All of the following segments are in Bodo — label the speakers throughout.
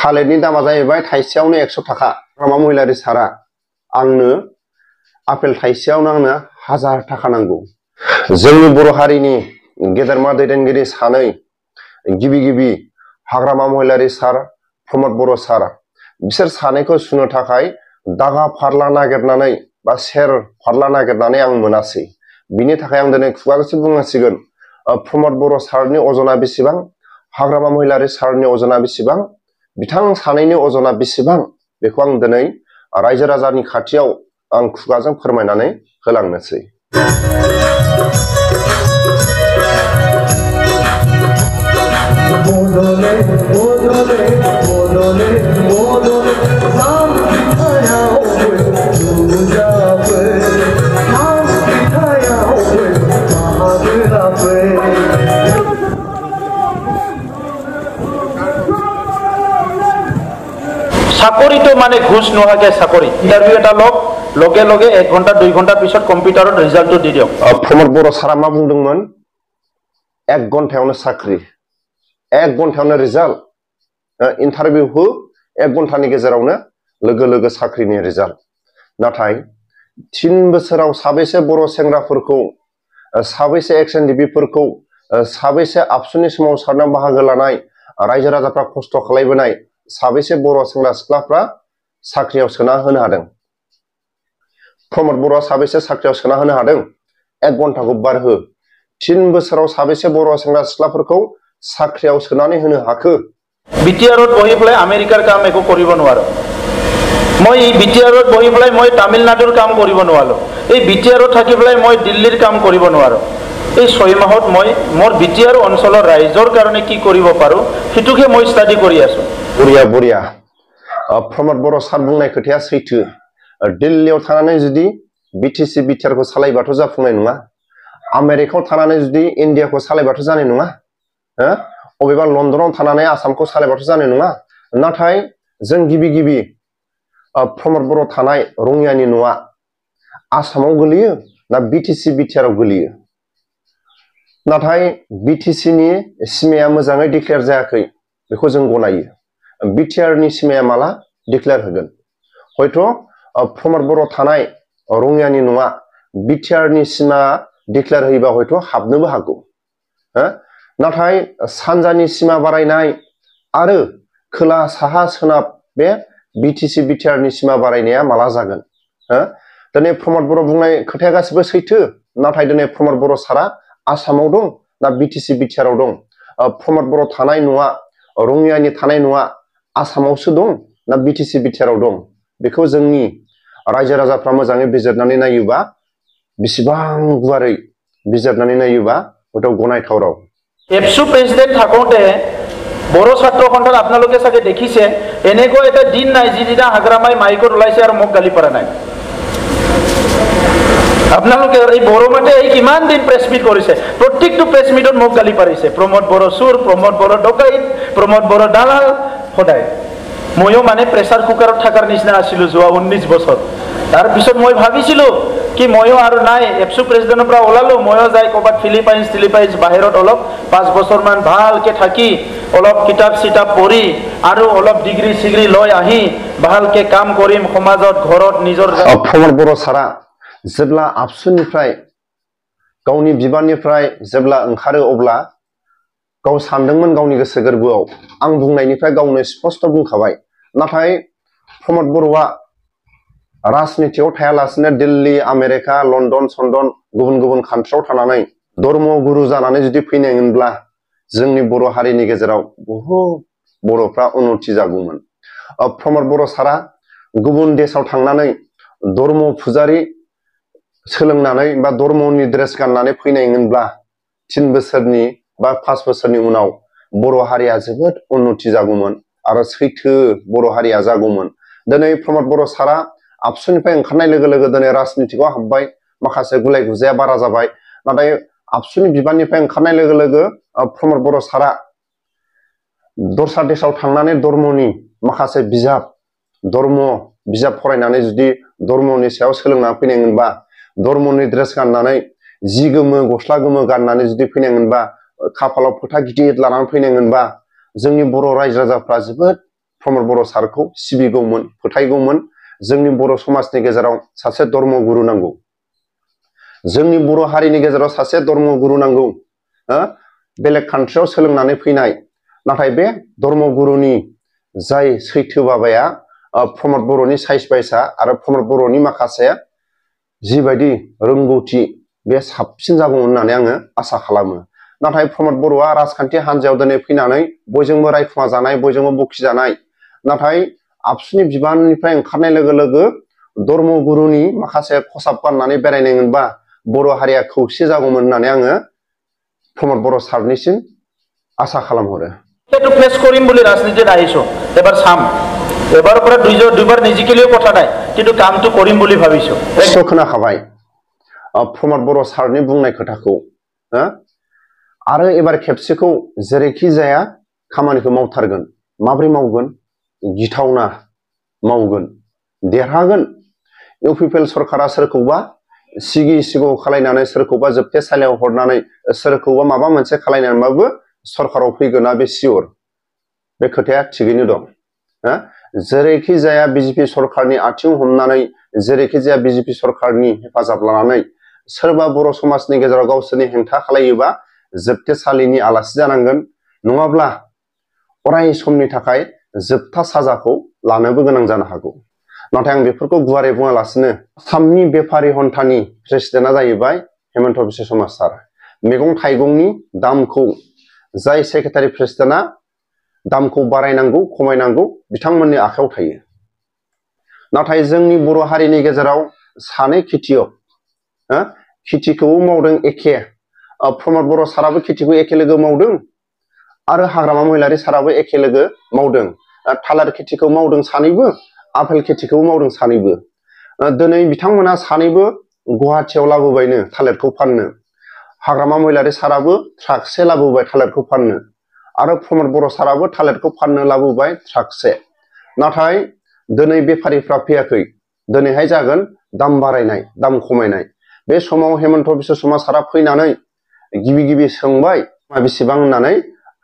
Speaker 1: थालिरनि दामा जाहैबाय थाइसेयावनो 100 थाखा। हाग्रामा महिलारि सारा आंनो आपेल थाइसेयावनो आंनो 1000 थाखा नांगौ। जोंनि बर' हारिनि गेदेरमा दैदेनगिरि सानै गिबि हाग्रामा महिलारि सार, प्रमद बर' सार, बिसोर सानैखौ सुनो थाखाय दागा फारला नागिरनानै बा सेर फारला नागिरनानै आं मोनासै। बिनि थाखाय आं दिनै खुगाजोंसो बुंनांसिगोन प्रमद बर' सारनि अजना बेसेबां, हाग्रामा महिलारि सारनि अजना बेसेबां, बिथां सानैनि अजना बेसेबां, बेखौ आं दिनै रायजो राजानि खाथियाव आं खुगाजों फोरमायनानै होलांनोसै।
Speaker 2: চাকৰি তো মানে ঘুষ নোহাকে চাকৰি ইন্টাৰভিউ এটা লগে লগে 1 ঘণ্টা 2 ঘণ্টা পিছত কম্পিউটাৰত ৰিজাল্টটো দি দিয়ক।
Speaker 1: प्रमद बर' सारा मा बुंदोंमोन? 1 घन्टायावनो साख्रि, 1 घन्टायावनो रिजाल्ट, इन्टारभिउ हो 1 घन्टानि गेजेरावनो लोगो साख्रिनि रिजाल्ट। नाथाय 3 बोसोराव साबेसे बर' सेंग्राफोरखौ, साबेसे एक्स-एन-डि-बि फोरखौ, साबेसे आबसुनि सोमावसारनायाव बाहागो लानाय रायजो राजाफ्रा खस्थ' खालामबोनाय साबेसे बर' सेंग्रा सिख्लाफ्रा साख्रियाव सोना होनो हादों? प्रमद बर'आ साबेसे साख्रियाव सोना होनो हादों? 1 घन्टाखौ बारहो। 3 बोसोराव साबेसे बर' सेंग्रा सिख्लाफोरखौ साख्रियाव सोनानै होनो हाखो?
Speaker 2: বিটিআৰত বহি পেলাই আমেৰিকাৰ কাম একো কৰিব নোৱাৰো। মই বিটিআৰত বহি পেলাই মই তামিলনাডুৰ কাম কৰিব নোৱাৰো। এই বিটিআৰত থাকি পেলাই মই দিল্লীৰ কাম কৰিব নোৱাৰো। এই 6 মাহত মই মোৰ বিটিআৰ অঞ্চলৰ ৰাইজৰ কাৰণে কি কৰিব পাৰো সেটোকে মই ষ্টাডি কৰি আছো।
Speaker 1: बरिया प्रमद बर' सार बुंनाय खोथाया सैथो। दिल्लीयाव थानानै जुदि बिटिसि बिटिआरखौ सालायबाथ' जाफुंनाय नङा। आमेरिकायाव थानानै जुदि इन्डियाखौ सालायबाथ' जानाय नङा। अबेबा लन्डनाव थानानै आसामखौ सालायबाथ' जानाय नङा। नाथाय जों गिबि प्रमद बर' थानाय रङियानि न'आ आसामाव गोलैयो ना बिटिसि बिटिआराव गोलैयो? नाथाय बिटिसिनि सिमाया मोजाङै डिक्लेयार जायाखै, बेखौ जों गनायो। बिटिआरनि सिमाया माला डिक्लेयार होगोन? हयथ' प्रमद बर' थानाय रङियानि न'आ बिटिआरनि सिमा डिक्लेयार होयोबा हयथ' हाबनोबो हागौ। नाथाय सानजानि सिमा बारायनाय आरो खोला साहा सोनाब बे बिटिसि बिटिआरनि सिमा बारायनाया माला जागोन? दिनै प्रमद बर' बुंनाय खोथाया गासिबो सैथो। नाथाय दिनै प्रमद बर' सारा आसामाव दं ना बिटिसि बिटिआराव दं? प्रमद बर' थानाय न'आ, रङियानि थानाय न'आ आसामावसो दं ना बिटिसि बिटिआराव दं? बेखौ जोंनि रायजो राजाफ्रा मोजाङै बिजिरनानै नायोबा, बेसेबां गुवारै बिजिरनानै नायोबा हयथ' गनायथाव राव।
Speaker 2: এপছু প্ৰেসিডেন্ট থাকোঁতে বড়ো ছাত্ৰ সন্থাত আপোনালোকে চাগে দেখিছে এনেকৈ এটা দিন নাই যিদিনা হাগ্ৰামাই মাইকত ওলাইছে আৰু মোক গালি পৰা নাই। আপোনালোকে এই বড়ো মাতে এই কিমান দিন প্ৰেছ মিট কৰিছে, প্ৰত্যেকটো প্ৰেছ মিটত মোক গালি পাৰিছে। প্ৰমোদ বড়ো চুৰ, প্ৰমোদ বড়ো ডকাইত, প্ৰমোদ বড়ো দালাল, সদায়। ময়ো মানে প্ৰেছাৰ কুকাৰত থকাৰ নিচিনা আছিলোঁ যোৱা 19 বছৰ। তাৰপিছত মই ভাবিছিলোঁ কি ময়ো আৰু নাই, এপছু প্ৰেছিডেণ্টৰ পৰা ওলালো, ময়ো যাই ক'ৰবাত ফিলিপাইন্স বাহিৰত অলপ 5 বছৰমান ভালকৈ থাকি অলপ কিতাপ চিতাপ পঢ়ি আৰু অলপ ডিগ্ৰী চিগ্ৰী লৈ আহি ভালকৈ কাম কৰিম সমাজত, ঘৰত নিজৰ।
Speaker 1: प्रमद बर' सारा जेब्ला आबसुनिफ्राय गावनि बिबाननिफ्राय जेब्ला ओंखारो अब्ला गाव सानदोंमोन गावनि गोसो गोरबोआव, आं बुंनायनिफ्राय गावनो स्पष्ट बुंखाबाय। नाथाय प्रमद बर'आ राजनितियाव थायालासिनो दिल्ली, आमेरिका, लन्डन सन्दन गुबुन कान्ट्रियाव थानानै धर्म गुरु जानानै जुदि फैनायमोनब्ला जोंनि बर' हारिनि गेजेराव बहुद बर'फ्रा उन्नति जागौमोन। प्रमद बर' सारा गुबुन देशाव थांनानै धर्म फुजारि सोलोंनानै बा धर्मनि ड्रेस गाननानै फैनायमोनब्ला 3 बोसोरनि बा 5 बोसोरनि उनाव बर' हारिया जोबोद उन्नति जागौमोन आरो सैथो बर' हारिया जागौमोन। दिनै प्रमद बर' सारा आबसुनिफ्राय ओंखारनाय लोगो लोगो दिनै राजनितिकआव हाबबाय, माखासे गुलाय गुजाया बारा जाबाय। नाथाय आबसुनि बिबाननिफ्राय ओंखारनाय लोगो लोगो प्रमद बर' सारा दस्रा देशाव थांनानै धर्मनि माखासे धर्म बिजाब फरायनानै जुदि धर्मनि सायाव सोलोंनानै फैनायमोनबा, धर्मनि ड्रेस गाननानै जि गोमो गस्ला गोमो गाननानै जुदि फैनायमोनबा, खाफालाव फोथा गिदिर लानानै फैनायमोनबा जोंनि बर' रायजो राजाफ्रा जोबोद प्रमद बर' सारखौ सिबिगौमोन, फोथायगौमोन। जोंनि बर' समाजनि गेजेराव सासे धर्म गुरु नांगौ। जोंनि बर' हारिनि गेजेराव सासे धर्म गुरु नांगौ। बेलेग कान्ट्रियाव सोलोंनानै फैनाय, नाथाय बे धर्म गुरुनि जाय सैथो बाबाया प्रमद बर'नि साइस बायसा आरो प्रमद बर'नि माखासे जिबायदि रोंगौथि बे साबसिन जागौमोन होननानै आङो आसा खालामो। नाथाय प्रमद बर'आ राजखान्थि हान्जायाव दिनै फैनानै बयजोंबो रायखुमा जानाय, बयजोंबो बखिजानाय, नाथाय आबसुनि बिबाननिफ्राय ओंखारनाय लोगो लोगो धर्म गुरुनि माखासे खसाब गाननानै बेरायनाय मोनबा बर' हारिया खौसे जागौमोन होननानै आङो प्रमद बर' सारनिसिम आसा खालामहरो।
Speaker 2: সেইটো ফেচ কৰিম বুলি ৰাজনীতিত আহিছো। এবাৰ চাম, এবাৰৰ পৰা দুইবাৰ নিজিকিলেও কথা নাই, কিন্তু কামটো কৰিম বুলি ভাবিছো।
Speaker 1: खोनाखाबाय प्रमद बर' सारनि बुंनाय खोथाखौ। आरो एबार खेबसेखौ जेरैखि जाया खामानिखौ मावथारगोन। माब्रै मावगोन? गिथावना मावगोन, देरहागोन। इउपिपिएल सरकारा सोरखौबा सिगि सिगौ खालायनानै, सोरखौबा जोबथेसालियाव हरनानै, सोरखौबा माबा मोनसे खालायनानैबाबो सरकाराव फैगोना बे सियर। बे खोथाया थिगैनो दं। जेरैखि जाया बिजेपि सरकारनि आथिं हमनानै, जेरैखि जाया बिजेपि सरकारनि हेफाजाब लानानै सोरबा बर' समाजनि गेजेराव गावसोरनि हेंथा खालायोबा जोबथेसालिनि आलासि जानांगोन, नङाब्ला अराय समनि थाखाय जोबथा साजाखौ लानोबो गोनां जानो हागौ। नाथाय आं बेफोरखौ गुवारै बुङालासिनो आसामनि बेफारि हन्थानि प्रेसिडेन्टआ जाहैबाय हेमन्त बिश्व शर्मा सार। मैगं थाइगंनि दामखौ जाय सेक्रेटारि प्रेसिडेन्टआ दामखौ बारायनांगौ खमायनांगौ बिथांमोननि आखायाव थायो। नाथाय जोंनि बर' हारिनि गेजेराव सानै खेथियक खेथिखौबो मावदों एखे। प्रमद बर' साराबो खेथिखौ एखे लोगो मावदों आरो हाग्रामा महिलारि साराबो एखे लोगो मावदों। थालिर खेथिखौ मावदों सानैबो, आपेल खेथिखौबो मावदों सानैबो। दिनै बिथांमोना सानैबो गुवाहाटियाव लाबोबायनो थालिरखौ फाननो। हाग्रामा महिलारि साराबो ट्राकसे लाबोबाय थालिरखौ फाननो, आरो प्रमद बर' साराबो थालिरखौ फाननो लाबोबाय ट्राकसे। नाथाय दिनै बेफारिफ्रा फैयाखै, दिनैहाय जागोन दाम बारायनाय, दाम खमायनाय। बे समाव हेमन्त बिश्व शर्मा सारा फैनानै गिबि सोंबाय बेसेबां होननानै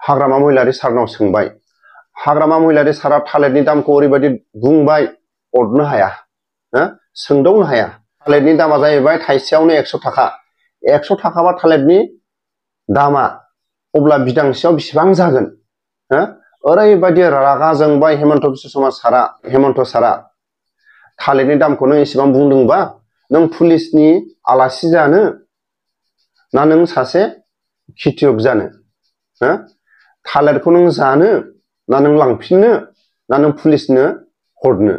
Speaker 1: हाग्रामा महिलारि सारनाव सोंबाय। हाग्रामा महिलारि सारा थालिरनि दामखौ ओरैबायदि बुंबाय, अरनो हाया, सोंदावनो हाया। थालिरनि दामा जाहैबाय थाइसेयावनो 100 थाखा। 100 थाखाबा थालिरनि दामा अब्ला बिदांसेयाव बेसेबां जागोन? ओरैबायदि रागा जोंबाय हेमन्त बिश्व शर्मा सारा। हेमन्त सारा थालिरनि दामखौ नों एसेबां बुंदोंबा नों पुलिसनि आलासि जानो ना नों सासे खेथियक जानो? थालिरखौ नों जानो ना नों लांफिननो ना नों पुलिसनो हरनो?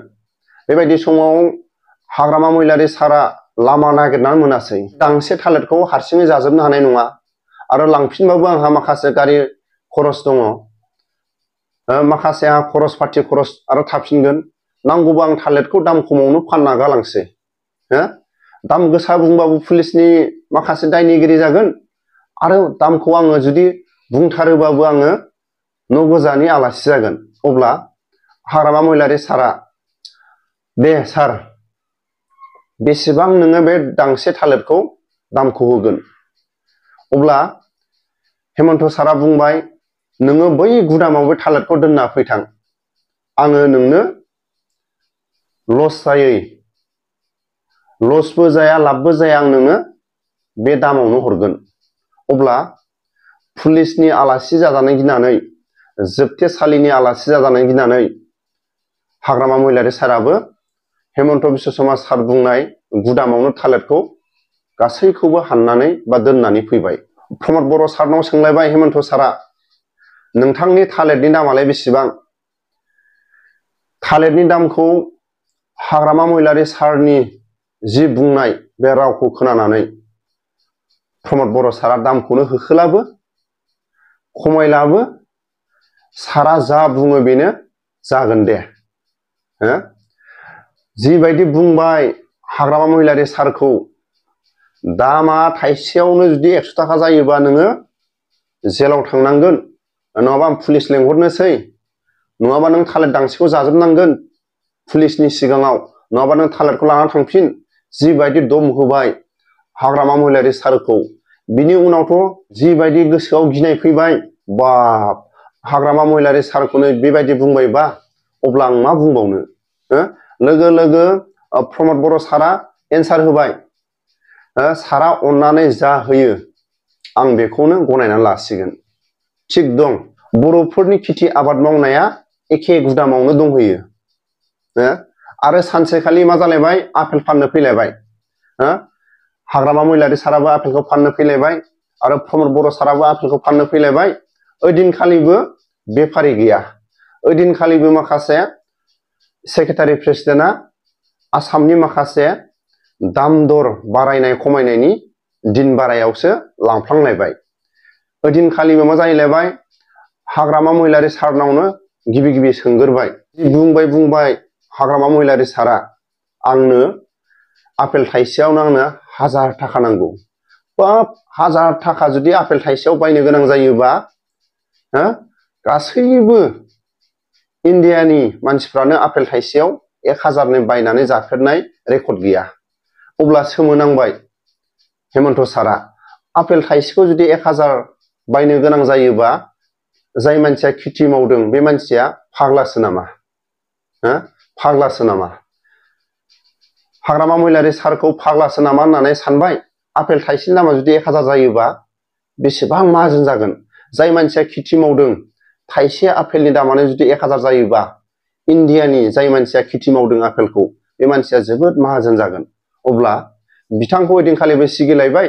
Speaker 1: बेबायदि समाव हाग्रामा महिलारि सारा लामा नागिरनानै मोनासै। दांसे थालिरखौ हारसिङै जाजोबनो हानाय नङा, आरो लांफिनबाबो आंहा माखासे गारि खरस दङ, माखासे आंहा खरस पाति खरस आरो थाफिनगोन। नांगौबा आं थालिरखौ दाम खमावनो फानना गालांसै। दाम गोसा बुंबाबो पुलिसनि माखासे दायनिगिरि जागोन, आरो दामखौ आङो जुदि बुंथारोबाबो आङो न' गोजानि आलासि जागोन। अब्ला हाग्रामा महिलारि सारा, दे सार बेसेबां नोङो बे दांसे थालिरखौ दामखौ होगोन? अब्ला हेमन्त सारा बुंबाय, नोङो बै गुदामाव बे थालिरखौ दोनना फैथां, आङो नोंनो लस जायै, लसबो जाया लाबबो जाया, आं नोंनो बे दामावनो हरगोन। अब्ला पुलिसनि आलासि जाजानो गिनानै, जोबथेसालिनि आलासि जाजानो गिनानै हाग्रामा महिलारि साराबो हेमन्त बिश्व शर्मा सार बुंनाय गुदामावनो थालिरखौ गासैखौबो हाननानै बा दोननानै फैबाय। प्रमद बर' सारनाव सोंलायबाय हेमन्त सारा, नोंथांनि थालिरनि दामालाय बेसेबां? थालिरनि दामखौ हाग्रामा महिलारि सारनि जि बुंनाय बे रावखौ खोनानानै प्रमद बर' सारा दामखौनो होखोलाबो खमायलाबो सारा जा बुङो बेनो जागोन दे। जिबायदि बुंबाय हाग्रामा महिलारि सारखौ, दामा थाइसेयावनो जुदि 100 थाखा जायोबा नोङो जेलाव थांनांगोन, नङाबा आं पुलिस लेंहरनोसै, नङाबा नों थालिर दांसेखौ जाजोबनांगोन पुलिसनि सिगाङाव, नङाबा नों थालिरखौ लानानै थांफिन। जिबायदि दम होबाय हाग्रामा महिलारि सारखौ, बिनि उनावथ' जिबायदि गोसोआव गिनाय फैबाय, बाब हाग्रामा महिलारि सारखौनो बेबायदि बुंबायबा अब्ला आं मा बुंबावनो लोगो लोगो प्रमद बर' सारा एन्सार होबाय सारा अननानै जा होयो आं बेखौनो गनायनानै लासिगोन थिग दं बर'फोरनि खेथि आबाद मावनाया एखे गुदामावनो दंहैयो आरो सानसेखालि मा जालायबाय आपेल फाननो फैलायबाय हाग्रामा महिलारि साराबो आपेलखौ फाननो फैलायबाय आरो प्रमद बर' साराबो आपेलखौ फाननो फैलायबाय ओइदिनखालिबो बेफारि गैया ओइदिनखालिबो माखासे सेक्रेटारि प्रेसिडेन्टआ आसामनि माखासे दाम दर बारायनाय खमायनायनि दिन बारायावसो लांफ्लांलायबाय ओइदिनखालिबो मा जाहैलायबाय हाग्रामा महिलारि सारनावनो गिबि गिबि सोंगोरबाय बुंबाय हाग्रामा महिलारि सारा आंनो आपेल थाइसेयावनो आंनो 1000 थाखा नांगौ बाब 1000 थाखा जुदि आपेल थाइसेयाव बायनो गोनां जायोबा गासैबो इन्डियानि मानसिफ्रानो आपेल थाइसेयाव 1000 बायनानै जाफेरनाय रेकर्ड गैया अब्ला सोमोनांबाय हेमन्त सारा आपेल थाइसेखौ जुदि 1000 बायनो गोनां जायोबा जाय मानसिया खेथि मावदों बे मानसिया फाग्लासो नामा फाग्लासो नामा हाग्रामा महिलारि सारखौ फाग्लासो नामा होननानै सानबाय आपेल थाइसेनि दामा जुदि 1000 जायोबा बेसेबां माहाजोन जागोन जाय मानसिया खेथि मावदों थाइसे आपेलनि दामानो जुदि 1000 जायोबा इन्डियानि जाय मानसिया खेथि मावदों आपेलखौ बे मानसिया जोबोद माहाजोन जागोन अब्ला बिथांखौ ओइदिनखालिबो सिगिलायबाय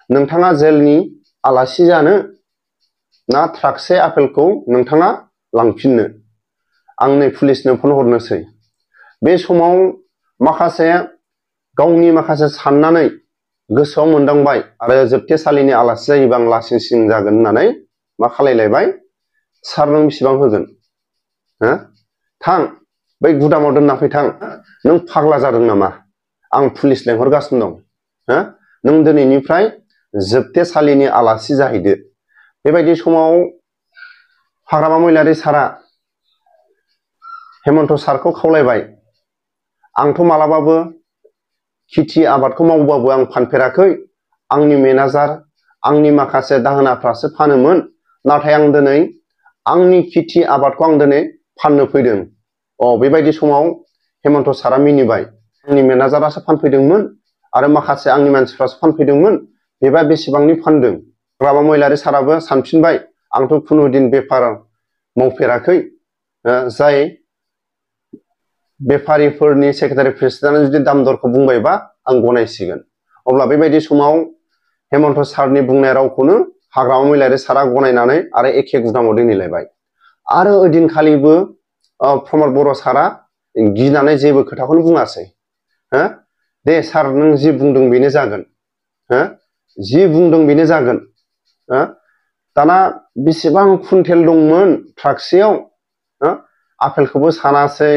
Speaker 1: नोंथाङा जेलनि आलासि जानो ना ट्राकसे आपेलखौ नोंथाङा लांफिननो आं नै पुलिसनो फन हरनोसै बे समाव माखासे गावनि माखासे साननानै गोसोआव मोनदांबाय आरो जोबथेसालिनि आलासि जायोबा आं लासिं सिं जागोन होननानै मा खालायलायबाय सार नों बेसेबां होगोन थां बै गुदामाव दोनना फैथां नों फाग्ला जादों नामा आं पुलिस लेंहरगासिनो दं नों दिनैनिफ्राय जोबथेसालिनि आलासि जाहैदो बेबायदि समाव हाग्रामा महिलारि सारा हेमन्त सारखौ खावलायबाय आंथ' मालाबाबो खेथि आबादखौ मावबाबो आं फानफेराखै आंनि मेनेजार आंनि माखासे दाहोनाफ्रासो फानोमोन नाथाय आं दिनै आंनि खेथि आबादखौ आं दिनै फाननो फैदों बेबायदि समाव हेमन्त सारा मिनिबाय आंनि मेनेजारासो फानफैदोंमोन आरो माखासे आंनि मानसिफ्रासो फानफैदोंमोन बेबा बेसेबांनि फानदों हाग्रामा महिलारि साराबो सानफिनबाय आंथ' खुनु दिन बेफार मावफेराखै जाय बेफारिफोरनि सेक्रेटारि प्रेसिडेन्टआ जुदि दाम दरखौ बुंबायबा आं गनायसिगोन अब्ला बेबायदि समाव हेमन्त सारनि बुंनाय रावखौनो हाग्रामा महिलारि सारा गनायनानै आरो एखे गुदामाव दोनहैलायबाय आरो ओइदिनखालिबो प्रमद बर' सारा गिनानै जेबो खोथाखौनो बुङासै दे सार नों जि बुंदों बेनो जागोन जि बुंदों बेनो जागोन दाना बेसेबां कुइन्टेल दंमोन ट्राकसेयाव आपेलखौबो सानासै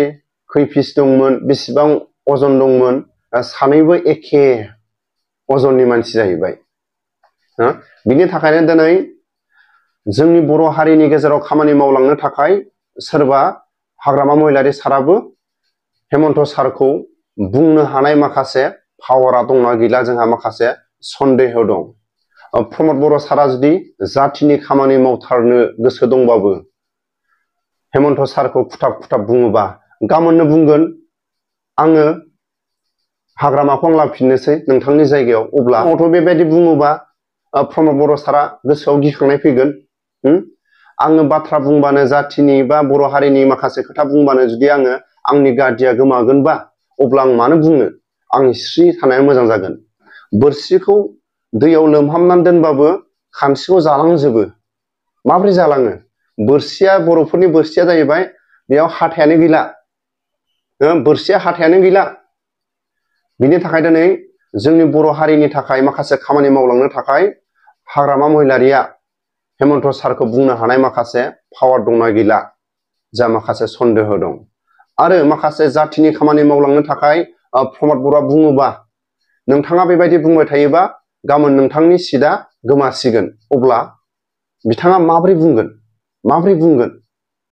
Speaker 1: खै पिस दंमोन बेसेबां अजन दंमोन सानैबो एखे अजननि मानसि जाहैबाय बिनि थाखायनो दिनै जोंनि बर' हारिनि गेजेराव खामानि मावलांनो थाखाय सोरबा हाग्रामा महिलारि साराबो हेमन्त सारखौ बुंनो हानाय माखासे पावारा दंना गैला जोंहा माखासे सन्देह दं प्रमद बर' सारा जुदि जातिनि खामानि मावथारनो गोसो दंबाबो हेमन्त सारखौ खुथाब खुथाब बुङोबा गाबोननो बुंगोन आङो हाग्रामाखौ आं लाफिननोसै नोंथांनि जायगायाव अब्ला बेबायदि बुङोबा प्रमद बर' सारा गोसोआव गिखांनाय फैगोन आङो बाथ्रा बुंबानो जातिनि बा बर' हारिनि माखासे खोथा बुंबानो जुदि आंनि गादिया गोमागोनबा अब्ला आं मानो बुंनो आं स्रि थानाया मोजां जागोन बोरसिखौ दैयाव लोमहाबनानै दोनबाबो खानस्रिखौ जालांजोबो माब्रै जालाङो बोरसिया बर'फोरनि बोरसिया जाहैबाय बेयाव हाथायानो गैला बोरसिया हाथायानो गैला बिनि थाखाय दिनै जोंनि बर' हारिनि थाखाय माखासे खामानि मावलांनो थाखाय हाग्रामा महिलारिया हेमन्त सारखौ बुंनो हानाय माखासे पावार दंना गैला जा माखासे सन्देह दं आरो माखासे जातिनि खामानि मावलांनो थाखाय प्रमद बर'आ बुङोबा नोंथाङा बेबायदि बुंबाय थायोबा गाबोन नोंथांनि सिटआ गोमासिगोन अब्ला बिथाङा माब्रै बुंगोन